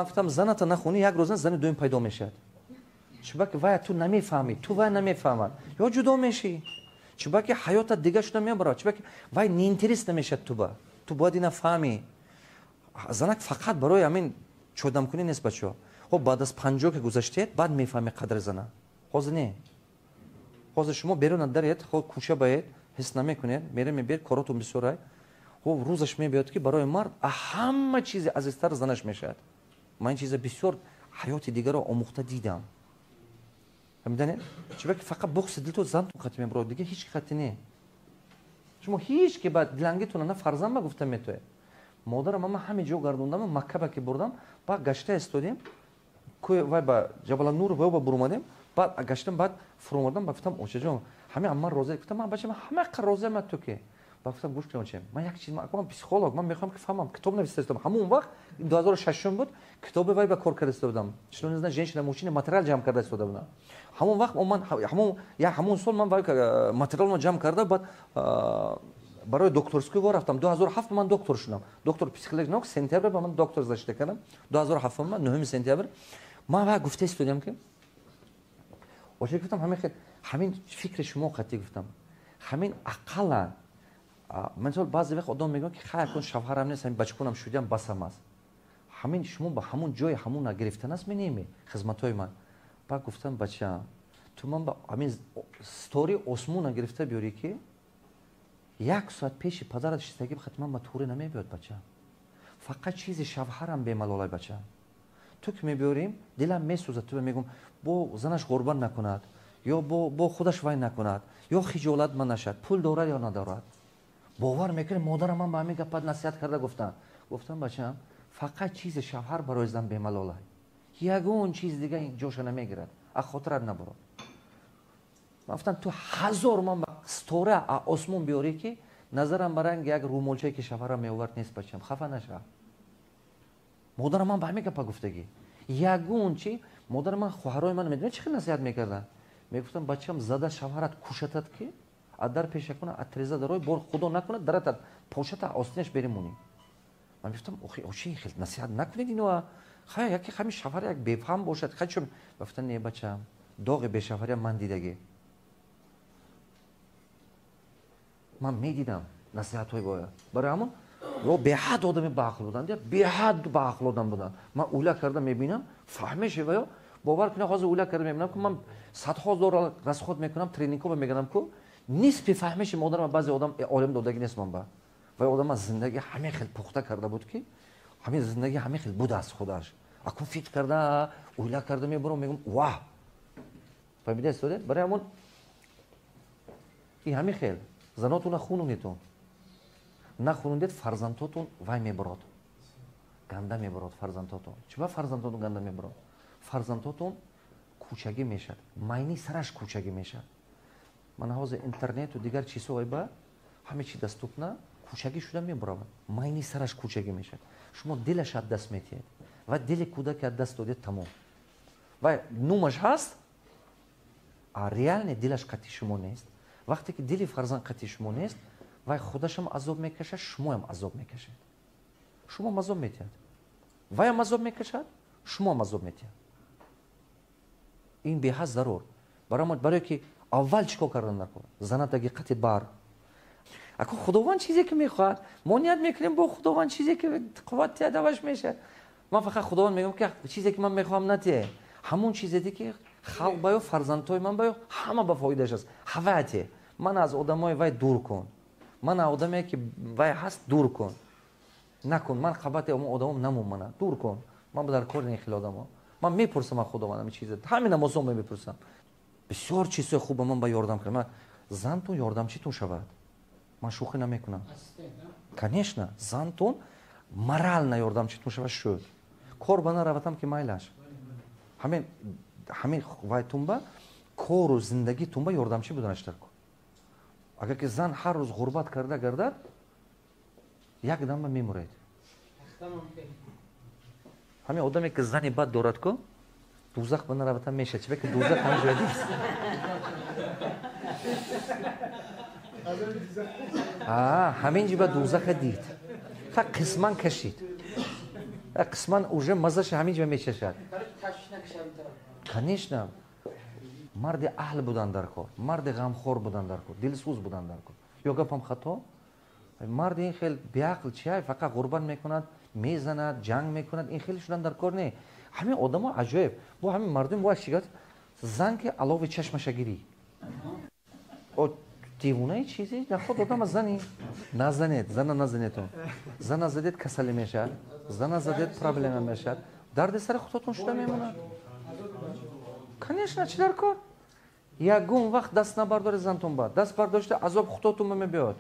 Ман гуфтам, заната нахонӣ, як рӯза зани дуюм пайдо мешавад. Чунки вай ту намефаҳмӣ, ту вай намефаҳмад, ё ҷудо мешӣ. Чунки ҳаётат дига шуда мебарад, чунки вай неинтерес намешавад ту ба. Ту бояд ина фаҳмӣ. Занак фақат барои ҳамин чодамкунӣ нест, бачаҳо. Хоб, баъд аз 50 ки гузаштед, баъд мефаҳмӣ қадри зана. Ҳозир не. Ҳозир шумо берун даред, хоб, кӯча баед, ҳис намекунед, мере мебиед, коротон бисёрай. Хоб, рӯзаш мебиёд, ки барои мард ҳама чизи азизтар занаш мешавад. Ман ин чиза бисёр ҳаёти дигарро омӯхта дидам. Фаҳмиданед? Чунки фақат буғзи дилтон зантон қати мебарод, дига ҳеҷ қати не. Шумо ҳеҷ ки ба дилангитона на фарзанд ба гуфта метоед. Модарам ман ҳаме ҷо гардондам, Маккаба ки бурдам, баъд гашта истодем, вай ба Ҷабаланур вай ба бурумадем, баъд гаштам, баъд фуромадам, ба гуфтам, очаҷон, ҳаме амман розия. Гуфтам, ман бача, ман ҳама қа розиям ту ки. Ба гуфтам, гӯш кун, оча, ман як чиз, ман психолог, ман мехоҳам ки фаҳмам, китоб нависта истодам. Ҳамон вақт 2006 буд, китоби вай ба кор карда истода будам. Что не знаю, женщина, мужчина, материал ҷамъ карда истода будам. Ҳамон вақт ман ҳамон я ҳамон сол ман вай материалро ҷамъ карда, баъд барои докторской во рафтам. 2007 ман доктор шудам. Доктор психологии наук, сентябр ба ман доктор защита кардам. 2007 ман 9 сентябр. Ман вай гуфта истодам ки оча, гуфтам, ҳамин хел ҳамин фикри шумо қатъӣ, гуфтам, ҳамин ақаллан мисол баъзе вақт одам мегӯяд, ки хай, акун шавҳарам нест, ҳамин бачкунам шудиам, басам аст. Ҳамин шумо ба ҳамун ҷои ҳамуна гирифтан аст менеми хизматҳои ман. Баъд гуфтам, бачаам, ту ман ба ҳамин стори осмона гирифта биёрӣ, ки як соат пеши падарат шистагӣ, хати ман ба туре намебиёд, бачаам. Фақат чизи шавҳарам бемалолай, бачаам. Ту ки мебиёрим, дилам месӯзад, ту мегӯм, бо занаш ғурбат накунад, ё бо худаш вай накунад, ё хиҷолат ман нашад, пул дорад ё надорад. Бовар мекунед, модарам ман ба ҳамин гапат насиҳат карда гуфтам. Гуфтам, бачаам, фақат чизи шавҳар барои зан бемалолай, ягон чиз дига ҷоша намегирад, аз хотират набурод. Ман гуфтам, ту ҳазор ман ба стора осмон биёрӣ, ки назарам ба ранги як рӯмолчае ки шавҳарам меовард нест, бачаам, хафа нашав. Модарам ман ба ҳамин гапа гуфтагӣ. Ягон чи модари ман, хоҳарои ман медонед чӣ хел насиҳат мекарданд? Мегуфтам, бачам, зада шавҳарат кушатад, ки аз дар пеша куна, аз треза дарой, бор худо накунад, даратад пошата, остинаш беримонӣ. Ман мегуфтам, охи, очи, хел насиҳат накунед иноа, хай, яке ҳамин шавҳар як бефаҳм бошад, хай чун. Гуфтан, не, бачам, доғи бешавҳария ман дидагӣ, ман медидам насиҳатҳои боя. Барои ҳамон ё беҳад одами баақл буданд, беҳад баақл одам буданд. Ман ула карда мебинам, фаҳмешева ё бовар кунед, ҳозир ула карда мебинам, ки ман садҳо доллар расход мекунам, тренингҳо мегардам, ку нисфи фаҳмиши модарам баъзе одам олим додагӣ нест ман ба. Вай одам аз зиндагӣ ҳамин хел пухта карда буд, ки ҳамин зиндагӣ ҳамин хел будааст худаш. Акун фикр карда, уйла карда мебурам, мегӯм, ваҳ, фаҳмида истодед? Барои ҳамон ин ҳамин хел занотона хунонедтон, нахунондед, фарзандҳотон вай мебурод, ганда мебурод фарзандҳотон. Чиба фарзандҳотон ганда мебурод? Фарзандҳотон кӯчагӣ мешавад, майни сараш кӯчагӣ мешавад. Мана ҳозир интернету дигар чизҳое ба ҳаме чи доступна, кӯчагӣ шуда мебуравад, майни сараш кӯчагӣ мешавад. Шумо дилаш аз даст метиҳед ва дили кӯдаке аз даст додед, тамом. Вай нумаш ҳаст, а реально дилаш қатъи шумо нест. Вақте ки дили фарзанд қатъи шумо нест, вай худашам азоб мекашад, шумоам азоб мекашед. Шумоам азоб метиҳад, вайам азоб мекашад, шумоам азоб метиҳад. Ин беҳад зарур. Барое ки аввал чӣ кор кардан дар кор? Занатаги қатъи бар. Ако худованд чизе ки мехоҳад, мо ният мекунем, бо худованд чизе ки қувват тиҳад, аваш мешавад. Ман фақат худованд мегӯям, ки чизе ки ман мехоҳам натиҳе, ҳамон чизе ки халқ баё, фарзандҳои ман баё, ҳама ба фоидааш аст, ҳавате. Ман аз одамои вай дур кун, ман аз одаме ки вай ҳаст дур кун, накун, ман қабати одамом намомана, дур кун, ман дар кори ин хел одамо. Ман мепурсам аз худованд ҳамин чиза, ҳамин намозон мепурсам. Бисёр чизҳои хуб ба ман ба ёрдам кард. Зантон ёрдамчитон шавад, ман шӯхӣ намекунам. Конечно, зантон морально ёрдамчитон шавад, шуд кор ба нараватам, ки майлаш, ҳамин вайтунба кору зиндагитунба ёрдамчӣ буданаш дар кор. Агар ки зан ҳар рӯз ғурбат карда гардад, як дамба мемуред. Ҳамин одаме ки зани бад дорад, ку дузах ба нараватам мешавад, чиба ки дузах ҳамин ҷоя нест. Ҳамин ҷиба дузаха дид, ха, қисман кашид. Қисман уже мазаша ҳамин ҷо мечашад. Конечно, марди аҳл будан дар кор, марди ғамхор будан дар кор, дилсӯз будан дар кор. Ё гапам хато? Марди ин хел беақл чия, фақат ғурбат мекунад, мезанад, ҷанг мекунад, ин хеле шудан дар кор не. Ҳамин одамо аҷоиб. Бо ҳамин мардум бояд чига зан ки алови чашмаша гирӣ. Девонаи чизе наход одама зани. Назанед, зана назанетон. Зана задед, касалӣ мешавад, зана задед, проблема мешавад. Дарди сари худотон шуда мемонад. Конечно, чӣ дар кор? Ягон вақт даст набардоред зантон ба. Даст бардошта, азоб худотон ба мебиёд.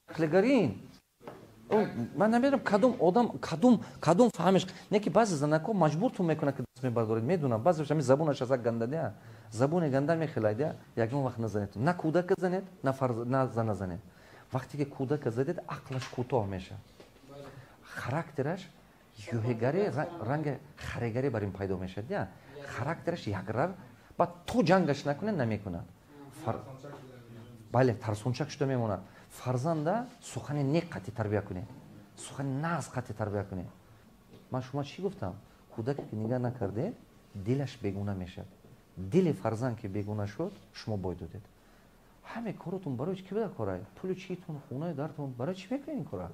Ақлигарин. Ман намедонам, кадом одам, кадом фаҳмиш. Не ки баъзе занако маҷбуртон мекунад, ки даст мебардоред, медунам. Баъзеаш ҳамин забонаш аз ганда дия. Забони ганда мехелад, ягон вақт назанед. На кӯдака занед, на зана занед. Вақте ки кӯдака задед, ақлаш кӯтоҳ мешавад. Характераш юҳегари, ранги харегарӣ бар ин пайдо мешавад. Дия. Характераш якрав, баъд то ҷангаш накунед, намекунад. Бале, тарсончак шуда мемонад. Фарзанда сухани нек қатъи тарбия кунед, сухани нағз қатъи тарбия кунед. Ман шумо чӣ гуфтам? Кӯдаке ки нигаҳ накардед, дилаш бегуна мешавад. Дили фарзанд ки бегуна шуд, шумо бой додед. Ҳаме коротон барои чӣ буда кора? Пули читон, хонаи дартон, барои чӣ мекунед ин кора?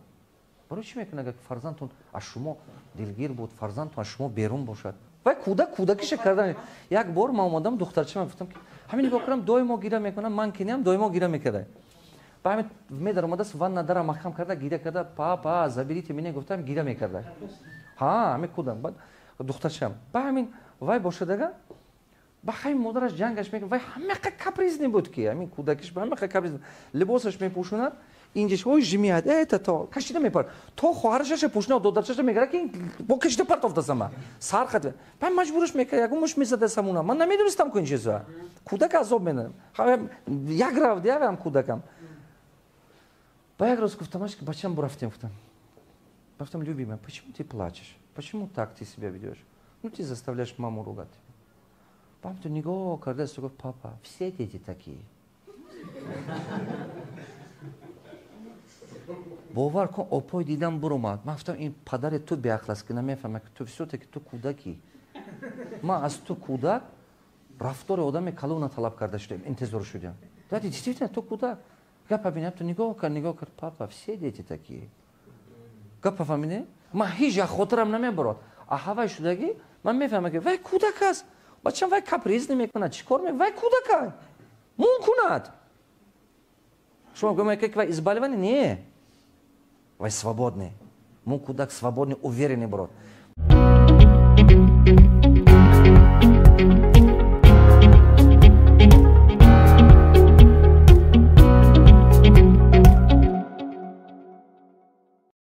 Барои чӣ мекунед, агар фарзандтон аз шумо дилгир буд, фарзандтон аз шумо берун бошад? Вай кӯдак кӯдакиша кардан. Як бор ман омадам, духтарчаам гуфтам, ки ҳамин нигоҳ кунам, доимо гира мекунам, ман кинам, доимо гира мекарда. Ба ҳамин медаромадааст, ванна дара маҳкам карда, гира карда, папа, заберите меня, гуфтам, гира мекарда. Ҳа, ҳамин кӯдак, баъд духтарчаам. Ба ҳамин вай бошадага, ба ҳамин модараш ҷангаш мекард, вай ҳамақа капризный буд, ки ҳамин кӯдакиш ба ҳамақа капризный. Либосаш мепӯшонад, инҷаш ой жмият, это то, кашида мепард. То хоҳарашаша пӯшона, додарчаша мегирад, ки бо кашида партофта сама. Сар хат. Ба маҷбураш мекард, ягон муш мезада самуна. Ман намедонистам ку ин чиза. Кӯдак азоб медад. Як рав дия ҳам кӯдакам. Ба як рӯз гуфтамаш, ки бачам, бурафтем, гуфтам. Гуфтам: любимая, почему ты плачешь? Почему так ты себя ведешь? Ну, ты заставляешь маму ругать. Папа ту нигоҳ кардааст, гуфт: папа, все дети такие. Бовар кун, опой дидам буромад. Ман гуфтам: ин падари ту беақл аст, ки намефаҳмад, ки ту всё-таки ту кӯдакӣ. Ман аз ту кӯдак рафтори одами калона талаб карда шудем, интизор шудем. Да, действительно, ту кӯдак. Гапа бинам, ту нигоҳ кард, нигоҳ кард: папа, все дети такие. Гапа фаҳмиде? Ман ҳеҷ як хотирам намебарод. А ҳавай шудагӣ, ман мефаҳмам, ки вай кӯдак аст. Бачам, вай каприз намекунад, чӣ кор мекунад? Вай кӯдак мун кунад. Шумо гумон ки вай избалованный? Не. Вай свободный. Мун кӯдак свободный, уверенный брод.